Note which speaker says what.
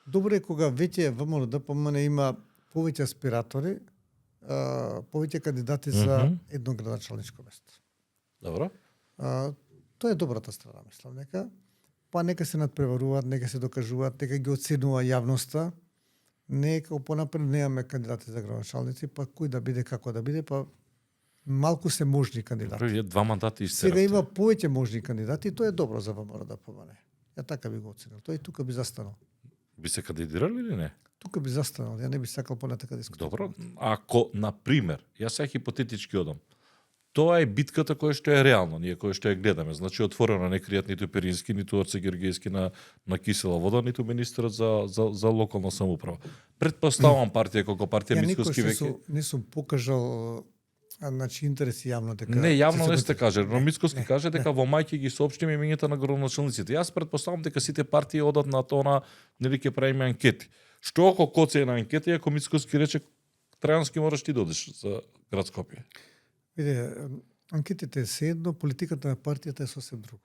Speaker 1: Добро е кога веќе ВМРО ДПМН има повеќе аспиратори, повеќе кандидати за едно градоначалничко место.
Speaker 2: Добро.
Speaker 1: Тоа е добрата страна, мислам, нека се надпреваруваат, нека се докажуваат, нека ги оценува јавноста. Нека понапред немаме кандидати за градоначалници, па кој да биде, како да биде, па малку се можни кандидати.
Speaker 2: Добро, 2 мандати истеравте.
Speaker 1: Сега има повеќе можни кандидати и тоа е добро за ВМРО ДПМН. Ја така би го оценил. Тој тука би застанал.
Speaker 2: Би се кандидирали или не?
Speaker 1: Тука би застанал, ја не би сакал понатака дискусија.
Speaker 2: Добро, ако, на пример, јас сега хипотетички одам, тоа е битката која што е реална, ние која што ја гледаме. Значи, отворено не кријат ниту Перински, ниту Орце Георгиевски на кисела вода, ниту министерот за локална самоуправа. Предпоставам партија како партија Мицкоски веќе...
Speaker 1: Не сум покажал значи интереси јавно дека...
Speaker 2: Не, јавно не сте каже, но Мицкоски каже дека во мај ќе ги соопштиме имињата на градоначалниците. Јас предпоставам дека сите партии одат на тоа, нели ќе правиме анкети. Што ако коце на анкета, ако Мицкоски рече Трајански мораш ти да одиш за град Скопје?
Speaker 1: Виде, анкетите е се едно, политиката на партијата е сосем друго.